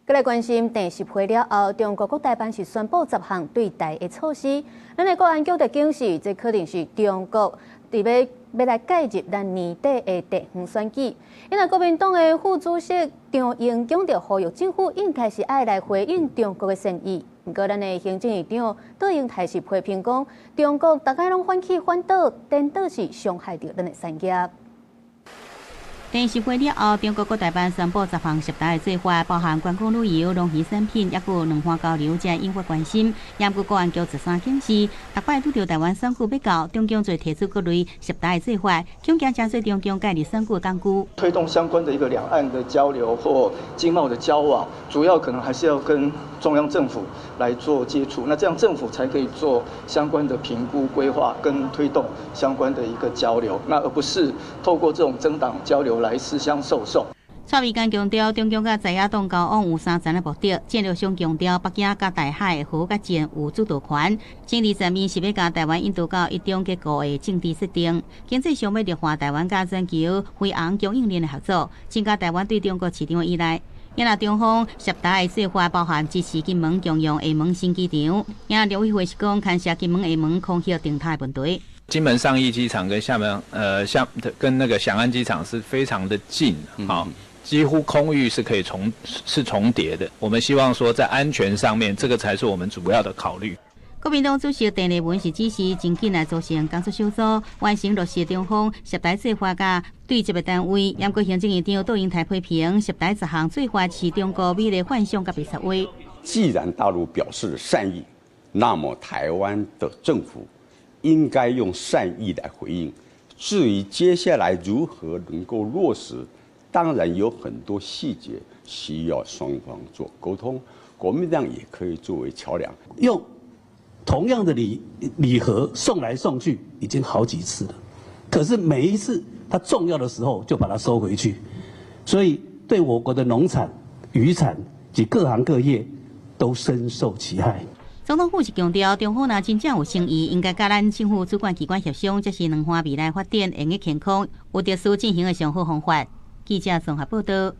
閣來關心鄭習會了後，中國國台辦是宣布十項對台的措施。咱的國安局就警示，這可能是中國佇欲欲來介入咱年底的地方選舉。因為國民黨的副主席張榮強就呼籲政府應該是愛來回應中國的善意。毋過，咱的行政院長杜英台是批評講，中國逐擺攏反起反倒，顛倒是傷害著咱的產業。電視會了後，中國國台辦宣布十項涉台的做法，包含觀光旅遊、農漁產品，抑閣兩岸交流，才引發關心。毋過國安局十三警示，逐擺拄著台灣選舉欲到，中共就提出各類涉台的做法，恐驚成做中共介入選舉工具。推動相關的一個兩岸的交流或經貿的交往，主要可能還是要跟中央政府來做接觸，那這樣政府才可以做相關的評估、規劃跟推動相關的一個交流，那而不是透過這種政黨交流來私相授受。蔡維根強調，中共佮在野黨交往有三層的目的，戰略上強調北京佮台海和佮戰有主導權，政治層面是欲共台灣引導到一中結構的政治設定，經濟上欲弱化台灣佮全球飛航供應鏈的合作，增加台灣對中國市場的依賴。也若中方涉台的做法包含支持金門共用廈門新機場，也陸委會是講牽涉金門廈門空域定塔的問題。金門尚義機場跟廈門，像跟那個翔安機場是非常的近，好，幾乎空域是可以重疊的。我們希望說在安全上面，這個才是我們主要的考慮。國民黨主席鄭麗文是指示盡緊來組成工作小組，完成落實中方涉台做法佮對接的單位。毋過行政院長杜英台批評涉台十項做法是中國美麗幻想佮白賊話。既然大陸表示善意，那麼台灣的政府應該用善意來回應。至於接下來如何能夠落實，當然有很多細節需要雙方做溝通。國民黨也可以作為橋樑，用同樣的禮禮盒送來送去，已經好幾次了。可是每一次它重要的時候就把它收回去，所以對我國的農產、漁產及各行各業都深受其害。總統府是強調，中方若真正有誠意，應該佮咱政府主管機關協商，這是兩岸未來發展會用健康、有秩序進行的上好方法。記者綜合報道。